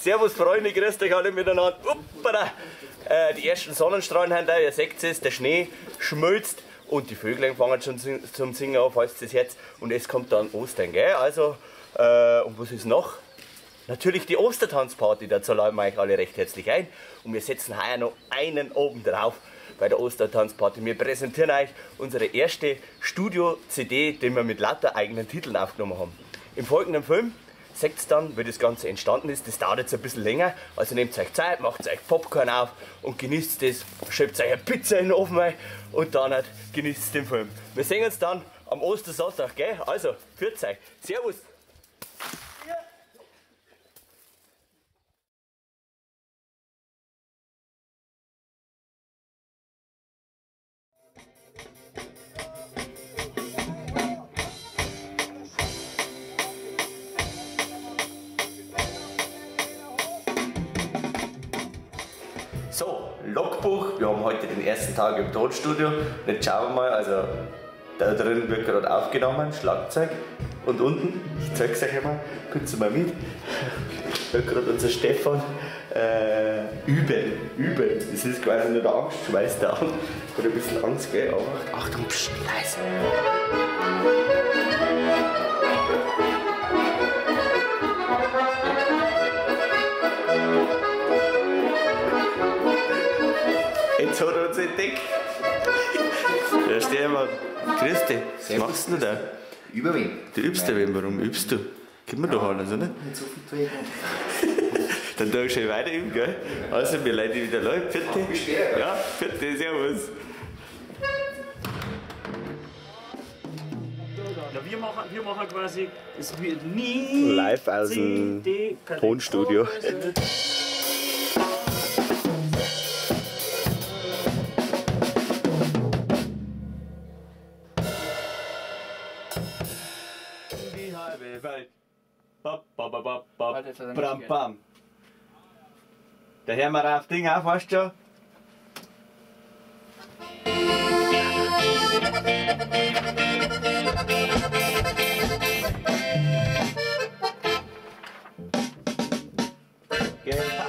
Servus Freunde, grüßt euch alle miteinander. Uppala. Die ersten Sonnenstrahlen haben da, ihr seht es, der Schnee schmilzt und die Vögel fangen schon zum Singen an, falls das Herz. Und es kommt dann Ostern, gell? Also, und was ist noch? Natürlich die Ostertanzparty, dazu laden wir euch alle recht herzlich ein. Und wir setzen heuer noch einen oben drauf bei der Ostertanzparty. Wir präsentieren euch unsere erste Studio-CD, die wir mit lauter eigenen Titeln aufgenommen haben. Im folgenden Film seht ihr dann, wie das Ganze entstanden ist. Das dauert jetzt ein bisschen länger, also nehmt euch Zeit, macht euch Popcorn auf und genießt das, schiebt euch eine Pizza in den Ofen rein und dann halt genießt den Film. Wir sehen uns dann am Ostersonntag, gell? Also, pfiat euch. Servus! So, Logbuch, wir haben heute den ersten Tag im Tonstudio. Jetzt schauen wir mal, also da drin wird gerade aufgenommen, Schlagzeug. Und unten, ich zeig's euch einmal, kurz mal mit, wird gerade unser Stefan üben. Das ist quasi nur der Angstschweiß da an. Hat ein bisschen Angst, gell? Aber Achtung, pst, leise. Jetzt hat er uns entdeckt. Ja, Stefan, grüß dich. Was machst du denn da? Übe. Du übst ja wen, warum übst du? Gib mir doch alles, oder? Nicht so viel zu üben. Dann darf ich schon weiter üben, gell? Also, wir leiten wieder Leute. Vierte. Bis später. Ja, vierte, servus. Ja, wir machen quasi, es wird nie live aus dem Tonstudio. Die halbe Welt. Bap, bap, bap, bap, bram, bam. Da hören wir auf Ding auf, weißt du schon? Genau.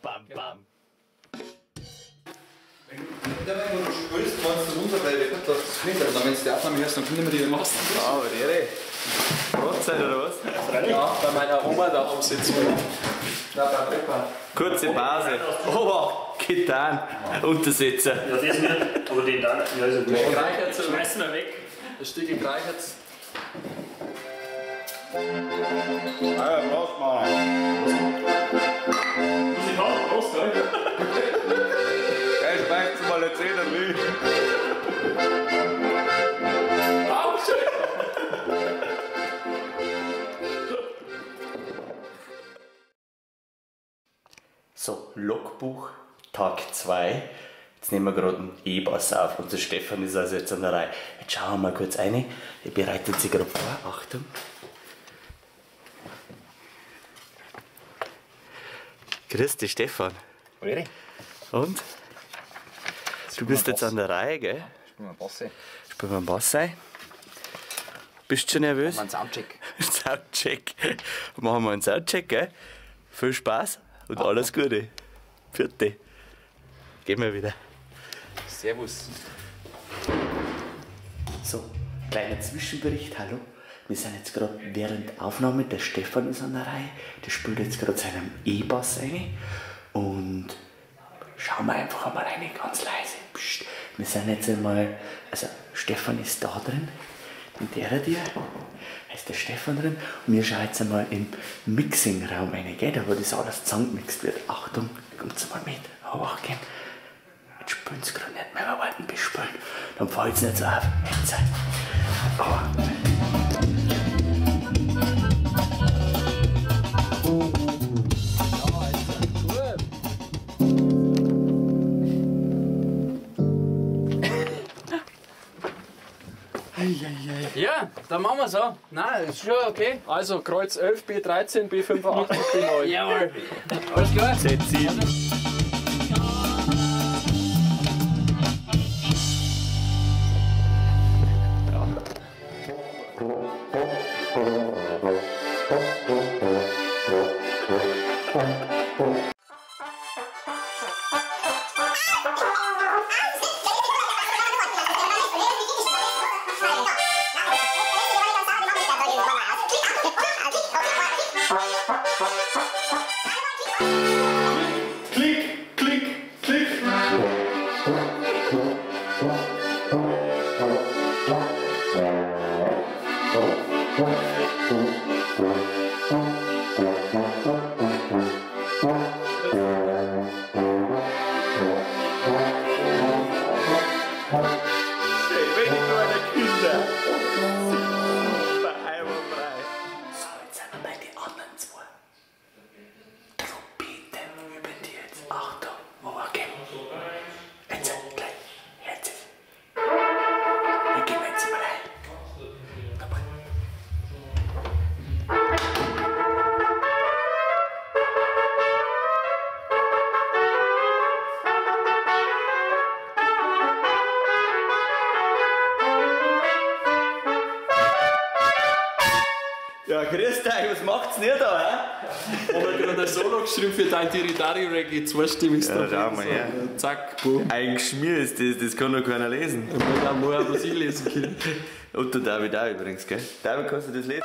Bam, bam. Wenn du spielst, kannst du runter, weil ich das klingt. Und dann, wenn du die Aufnahme hörst, dann finden wir die Masten. Ah, aber die Ehre. Brotzeit oder was? Ja, bei meiner Oma da am Sitzen. Nein, beim Opa. Kurze Pause. Oh, getan. Untersetzer. Ja, das nicht, aber den dann. Ja, ist okay. Schmeißen wir weg. Das Stück gereichert. Ah, Prost, Mann. Muss ich haben? Prost, gell? Gell, schmeißt mal erzählen, wie. So, Logbuch, Tag 2. Jetzt nehmen wir gerade einen E-Bass auf. Unser Stefan ist also jetzt an der Reihe. Jetzt schauen wir mal kurz rein. Er bereitet sich gerade vor. Achtung. Grüß dich, Stefan. Hallo. Und? Du bist jetzt an der Reihe, gell? Spielen wir einen Bass ein. Spielen wir einen Bass ein. Bist du schon nervös? Machen wir einen Soundcheck. Soundcheck. Machen wir einen Soundcheck, gell? Viel Spaß und alles Gute. Vierte. Gehen wir wieder. Servus. So, kleiner Zwischenbericht, hallo. Wir sind jetzt gerade während Aufnahme, der Stefan ist an der Reihe, der spielt jetzt gerade seinen E-Bass rein. Und schauen wir einfach einmal rein, ganz leise. Psst. Wir sind jetzt einmal, also Stefan ist da drin, in der Tür, da ist der Stefan drin. Und wir schauen jetzt einmal im Mixing-Raum rein, gell, da wo das alles zusammengemixt wird. Achtung, kommt's mal mit, aber auch gern. Jetzt spielen sie gerade nicht mehr, wir warten bis spielen. Dann fällt's nicht so auf. Jetzt. Aber. Ja, dann machen wir so. Nein, ist schon okay. Also Kreuz 11, B13, B85, B9. Jawohl. Alles klar? Z7. Ja, grüß dich, was macht's denn ihr da, hä? Haben wir gerade ein Solo geschrieben für dein Tiridari-Reggae, zweistimmig. Ja, schau mal her. Zack, boom. Ein Geschmier ist das, das kann doch keiner lesen. Ich kann nur, was ich lesen kann. Und der David auch übrigens, gell? David, kannst du das lesen?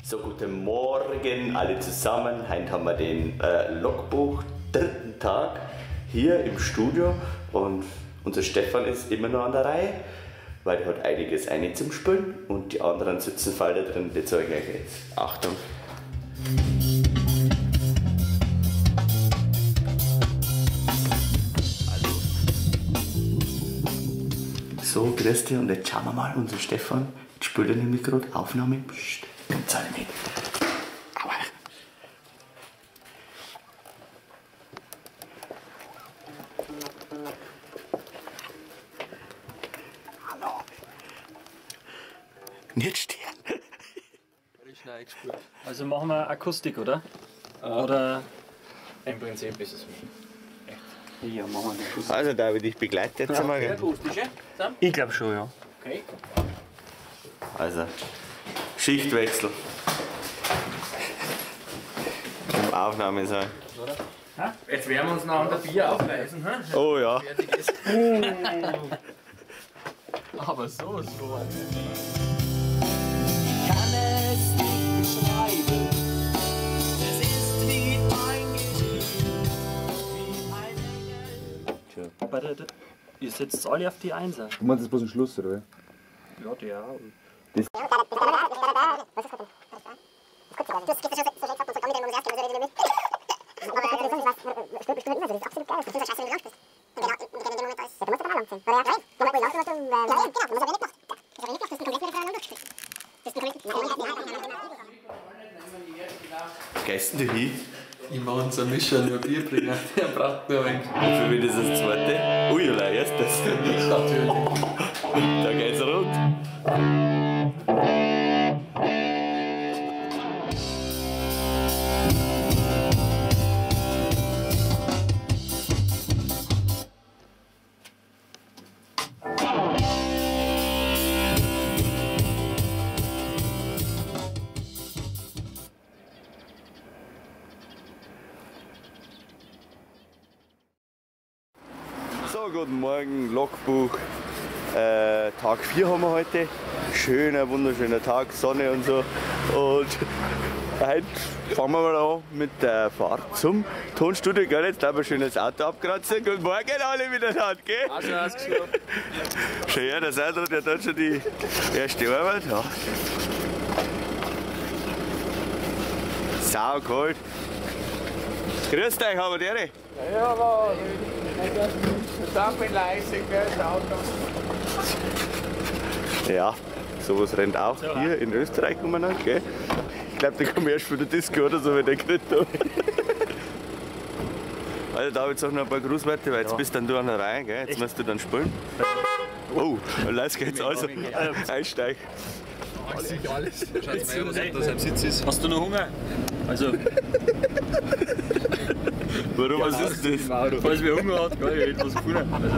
So, guten Morgen alle zusammen. Heute haben wir den Logbuch, dritten Tag hier im Studio. Und unser Stefan ist immer noch an der Reihe, weil der hat einiges eine zum Spülen und die anderen sitzen Falter drin. Die zeige ich euch jetzt. Achtung! Hallo. So, grüß dich und jetzt schauen wir mal, unser Stefan jetzt spült er nämlich gerade Aufnahme. Psst, kommt alle mit. Aua. Hallo. Nicht stehen. Also machen wir Akustik, oder? Oder? Im Prinzip ist es echt. Ja, machen wir Akustik. Also David, ich begleite jetzt einmal. Ja, akustische? Ich glaube schon, ja. Okay. Also, Schichtwechsel. Im Aufnahme sein. Jetzt werden wir uns noch an der Bier aufweisen, hm? Oh ja. Fertig ist. Aber so ist so. Ich kann es nicht beschreiben. Es ist wie ein Gedicht, wie ein Engel. Ihr setzt alle auf die Einser. Du meinst das bloß ein Schluss, oder? Ja, die auch. Gehst du hin? Ich mach unser Mischer nur Bier bringen, der braucht nur ein wenig. Und für wen ist das zweite? Ui, oder erstes? Mich natürlich. Da geht's rund. So, guten Morgen, Logbuch. Tag 4 haben wir heute. Schöner, wunderschöner Tag, Sonne und so. Und heute fangen wir mal an mit der Fahrt zum Tonstudio. Gell? Jetzt haben wir schön das Auto abkratzen. Guten Morgen alle miteinander, gell? Also, ausgeschlafen. Schau her, der Sandro, der hat schon die erste Arbeit. Ja. Sau kalt. Grüß dich, haben wir die? Ja, aber da bin leise, gell, das Auto. Ja, sowas rennt auch hier in Österreich umeinander, gell? Ich glaube, der kommt erst von der Disco oder so, wenn der kriegt. Also David, sag noch ein paar Grußworte, weil jetzt bist dann du an der Reihe, gell? Jetzt musst du dann spielen. Oh, los geht's also. Einsteig. Alles. Schaut mal, was unter seinem Sitz ist. Hast du noch Hunger? Also. Warum, was ist das? Falls wer Hunger hat, gell, ich hätte was gefunden. Also,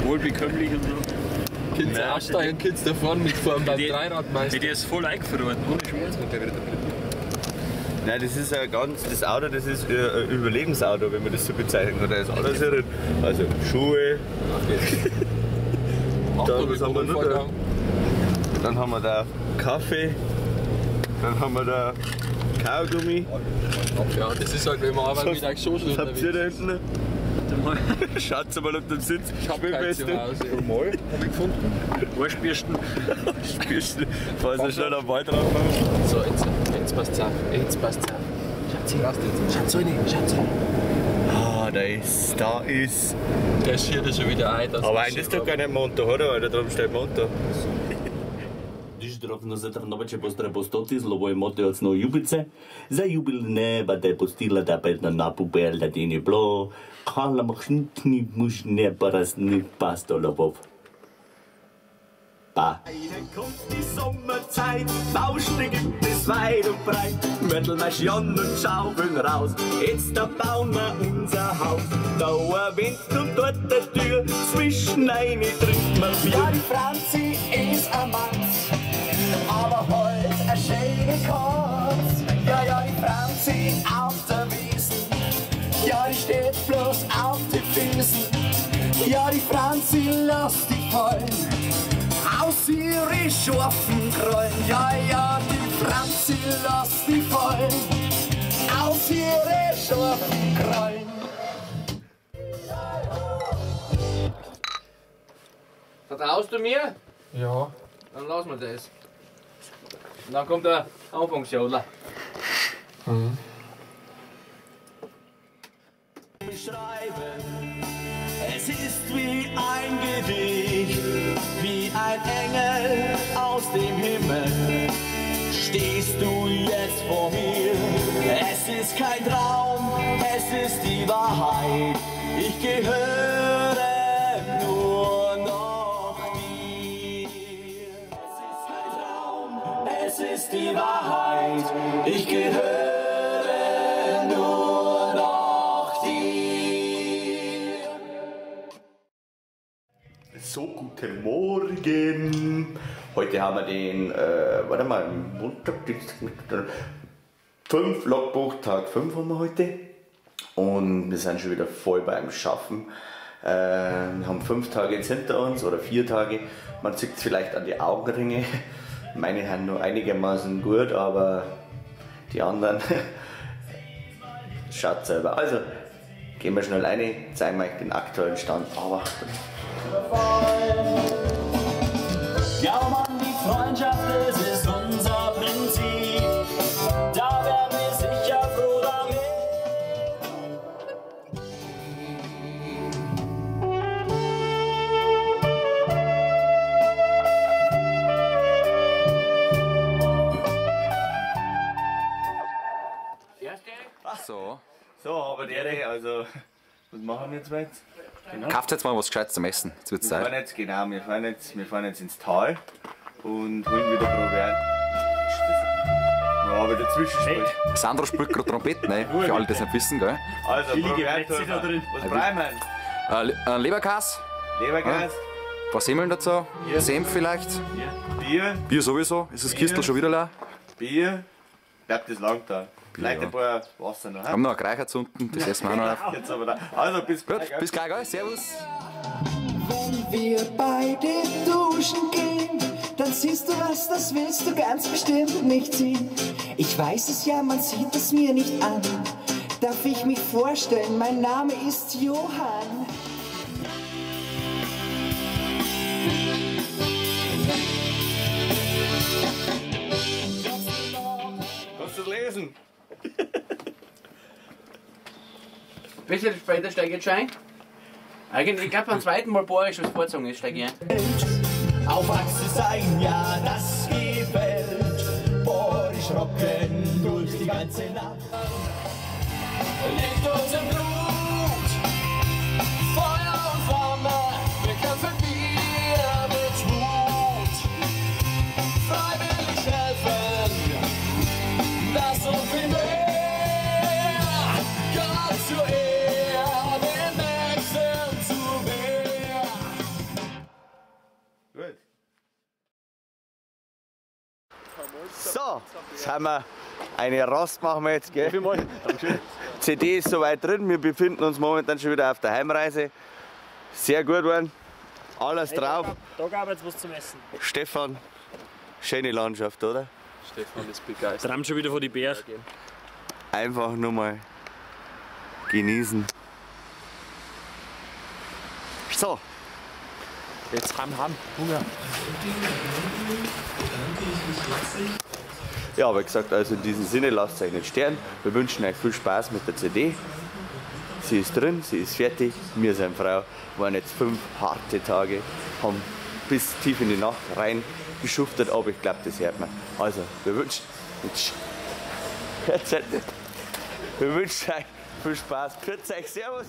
wohlbekömmlich und so. Kids aussteigen, Kids da vorne mitfahren beim Dreiradmeister. Die ist voll eingefroren, ohne Schmerz. Nein, das ist ja ganz, das Auto, das ist ein Überlebensauto, wenn man das so bezeichnen kann. Da ist alles drin. Also Schuhe. Dann, was haben wir noch da? Dann haben wir da Kaffee. Dann haben wir da Kaugummi. Ja, das ist halt, wenn man arbeitet mit einem schon Was habt ihr da hinten? Schaut mal unter dem Sitz. Ich hab kein Zuhause. Mal, hab ich gefunden. Arschbürsten. Arschbürsten. Falls ihr schnell am Wald drauf. So, jetzt passt's auf. Jetzt passt's auf. Schaut so rein, schaut so rein. Ah, da ist, da ist. Der schirrt ja schon wieder ein. Aber eigentlich ist doch gar nicht Monto, oder? Weil da drüben steht Monto. Baba. Kommt die Sommerzeit, Baustelle gibt es weit und breit. Mörtel, Maschinen und Schaufeln raus, jetzt da bauen wir unser Haus. Da ein Wind und dort der Tür, zwischen eine trinkt man Bier. Ja, die Franzi ist ein Mann, aber heut eine schöne Katz. Ja, ja, die Franzi auf der Wiesn, ja, die steht bloß auf die Füßen. Ja, die Franzi lässt die fallen, aus ihre scharfen Krallen. Ja, ja, die Franzi lässt die fallen, aus ihre scharfen Krallen. Vertraust du mir? Ja. Dann lassen wir das. Und dann kommt der Anfangsjodler. Mhm. Beschreiben. Es ist wie ein Gedicht, wie ein Engel aus dem Himmel. Stehst du jetzt vor mir? Es ist kein Traum, es ist die Wahrheit. Ich gehöre nur noch dir. Es ist kein Traum, es ist die Wahrheit. Ich gehöre nur noch dir. So, guten Morgen. Heute haben wir den, warte mal, Montag, Dienstag, Mittwoch, 5, Logbuch, Tag 5 haben wir heute. Und wir sind schon wieder voll beim Schaffen. Wir haben 5 Tage jetzt hinter uns oder 4 Tage. Man sieht es vielleicht an die Augenringe. Meine haben nur einigermaßen gut, aber die anderen schaut selber. Also, gehen wir schnell rein, zeigen wir euch den aktuellen Stand. Aber Ja, Mann, die Freundschaft, das ist unser Prinzip. Da werden wir sicher froh damit. So. So, aber der, also, was machen wir jetzt jetzt? Genau. Kauft jetzt mal was Gescheites zum Essen. Jetzt wird's Wir fahren Zeit. jetzt, genau, wir fahren jetzt ins Tal und holen wieder Proviant. Ja, aber dazwischen spielt. Sandro spielt gerade Trompete, ne? Für alle, die das nicht wissen, gell? Also, Proviant, da drin. was brauchen wir? Ein Leberkäse, Leberkäse, Ein paar Semmeln dazu, Senf vielleicht, Bier, Bier sowieso. Ist das Kistel schon wieder leer? Bier. Ich glaub, das langt da. Vielleicht ja. ein paar Wasser noch. Wir haben noch ein Kreicher unten, das essen wir auch noch auf. Jetzt aber da. Also, bis Gut, gleich. bis gleich, gell? Servus. Wenn wir beide duschen gehen, dann siehst du was, das willst du ganz bestimmt nicht sehen. Ich weiß es ja, man sieht es mir nicht an. Darf ich mich vorstellen, mein Name ist Johann. Kannst du das lesen? Bisschen später steige ich jetzt schon ein. Eigentlich, ich glaube, beim zweiten Mal bohre ich schon das Vorzogen, jetzt steige ich ein. Auf Achse sein, ja, das gefällt. Boah, ich rocken durch die ganze Nacht. Liegt uns im Blut, Feuer und Flamme, wir kämpfen wir mit Mut. Freiwillig helfen, das und viel mehr. Gott zur Ehre, den Nächsten zu mehr. Gut. So, jetzt haben wir eine Rast machen wir jetzt, gell? CD ist soweit drin, wir befinden uns momentan schon wieder auf der Heimreise. Sehr gut geworden. Alles drauf. Da gab es jetzt was zum Essen. Stefan, schöne Landschaft, oder? Stefan ist begeistert. Tram schon wieder vor die Berg. Einfach nur mal genießen. So. Jetzt ham, ham, Hunger. Ja, aber gesagt, also in diesem Sinne, lasst euch nicht stören. Wir wünschen euch viel Spaß mit der CD. Sie ist drin, sie ist fertig. Wir sind Frau, waren jetzt 5 harte Tage, haben bis tief in die Nacht rein geschuftet, aber ich glaube, das hört man. Also, wir wünschen, wir wünschen euch viel Spaß. Grüß euch, Servus.